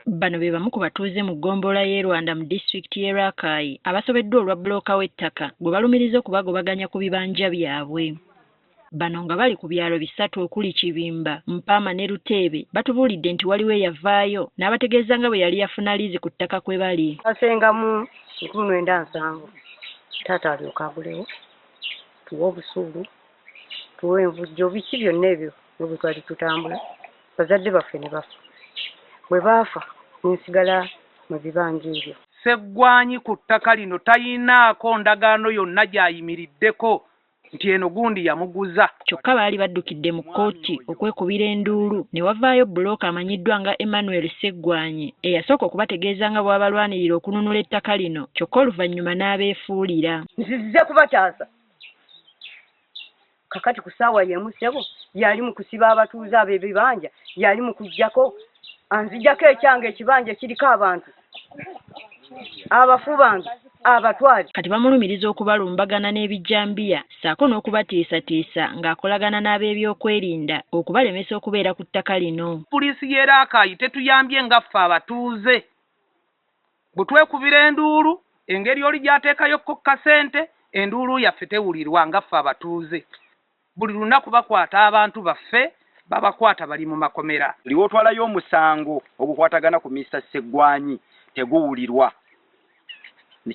Bano be bamu ku batuuze mu ggombolola y'e Rwanda mu disitulikiti y'e Rakai abasobeddwa olwa bbulooka w'ettaka gwe balumiriza okubagobaganya ku bibanja byabwe. Bano nga bali ku byalo bisatu okuli Kibimba, Mpaama ne Luteebe batubuulidde nti waliwo eyavaayo n'abategeeza nga bwe yali yafuna liizi ku ttaka kwe bali. Twasengamu 1970 taata alyoke agulewo tuwe obusuulu tuwe envujjo biki byonna ebyo nga bwe twali tutambula bazadde baffe ne bafa bwe baafa ne nsigala mu bibanja ebyo. Sseggwanyi ku ttaka lino tayinaako ndagaano yonna gy'ayimiriddeko nti eno gundi yamuguza. Kyokka baali baddukidde mu kkooti okwekubira enduulu ne wavaayo bbulooka amanyiddwa nga Emmanuel Sseggwanyi eyasooka okubategeeza nga bw'abalwanirira okununula ettaka lino kyokka oluvannyuma n'abeefuulira. Nzize kubataasa. Kakati ku ssaawa y'emu ssebo yali mu kusiba abatuuze ab'ebibanja, yali mu kuggyako anzigyako ekyange ekibanja ekiriko abantu abafu bange abatwale. Kati bamulumiriza okubalumbagana n'ebijambiya ssaako n'okubatiisatiisa ng'akolagana n'ab'ebyokwerinda okubalemesa okubeera ku ttaka lino. Puliisi y'e Rakai tetuyambye nga ffe abatuuze bwe twekubira enduulu engeri oli gy'ateekayo ko kasente enduulu yaffe tewulirwa nga ffe abatuuze. Buli lunaku bakwata abantu baffe babakwata bali mu makomera. Buli w'otwalayo omusango ogukwatagana ku Mister Sseggwanyi teguwulirwa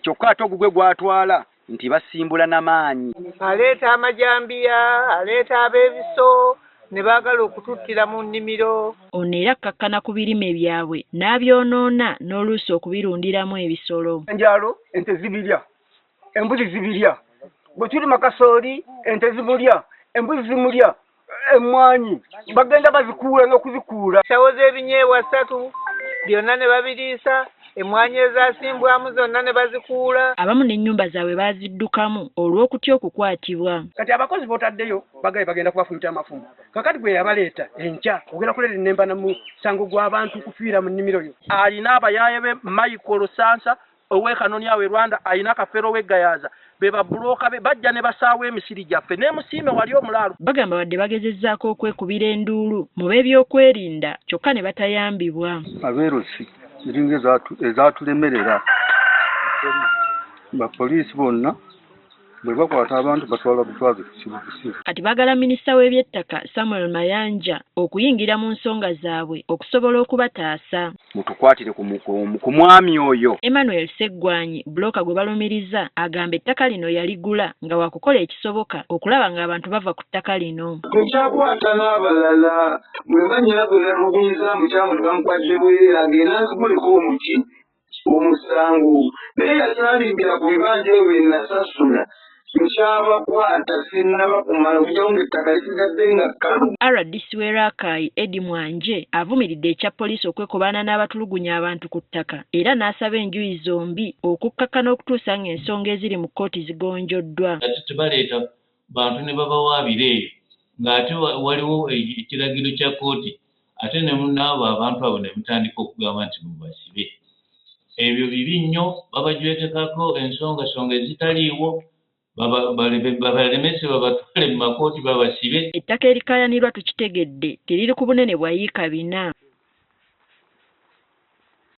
kyokka ate ogugwe gw'atwala nti basimbula na maanyi. Aleeta amajambiya, aleeta ab'ebiso ne baagala okututtira mu nnimiro. Ono era akkakkana ku birime byabwe n'abyonoona n'oluusi okubirundiramu ebisolo. Enjalo ente zibirya, embuzi zibirya, bwe tulima kasooli ente zimulya, embuzi zimulya, emmwanyi bagenda bazikuula n'okuzikuula. Ensawo z'ebinyeebwa ssatu byonna ne babiriisa, emmwanyi ezaasimbwamu zonna ne bazikuula. Abamu n'ennyumba zaabwe baaziddukamu olw'okutya okukwatibwa. Kati abakozi b'otaddeyo bagambye bagenda kubafumita amafumu. Kakati gwe yabaleeta enkya ogenda kuleeta ennemba na musango gw'abantu kufiira mu nnimiro yo. Alina abayaaye be Michael Lusansa ow'e Kanoni awo e Rwanda, alina Kafeero w'e Gayaza, be babbulooka be bajja ne basaawa emisiri gyaffe ne Musiime wali omulaalu. Bagamba wadde bagezezzaako okwekubira enduulu mu b'ebyokwerinda kyokka ne batayambibwa. Abeerusi ziringa ezatulemerera bapoliisi bonna bwe bakwata abantu batwala butwazi busibe. Kati baagala minisita w'ebyettaka Samuel Mayanja okuyingira mu nsonga zaabwe okusobola okubataasa. Mutukwatire ku mwami oyo. Emmanuel Sseggwanyi bbulooka gwe balumiriza agamba ettaka lino yaligula nga waakukola ekisoboka okulaba ng'abantu bava ku ttaka lino. Nkyakwata n'abalala bwe manya bwe yalubiriza mu kyamu ne bamukwadde bwereere agenda nziguleko omuti omusango naye yakyalimbira ku bibanja ebyo bye nasasula nkyabakwata sinnaba kumala okugyawo ng'ettaka lisigadde nga kkalu. Rdc w'e Rakai, Eddie Mwanje avumiridde ekya poliisi okwekobaana n'abatulugunya abantu ku ttaka era n'asaba enjuyi zombi okukkakkana okutuusa ng'ensonga eziri mu kkooti zigonjoddwa. Ate tebaleeta bantu ne babawaabira eyo ng'ate waliwo ekiragiro kya kkooti ate ne n'abo abantu abo ne mutandika okugamba nti mubasibe. Ebyo bibi nnyo, babajwetekako ensongasonga ezitaliiwo babalemese babatwale mu makooti babasibe. Ettaka erikaayanirwa tukitegedde teriri ku bunene bwa yiika bina.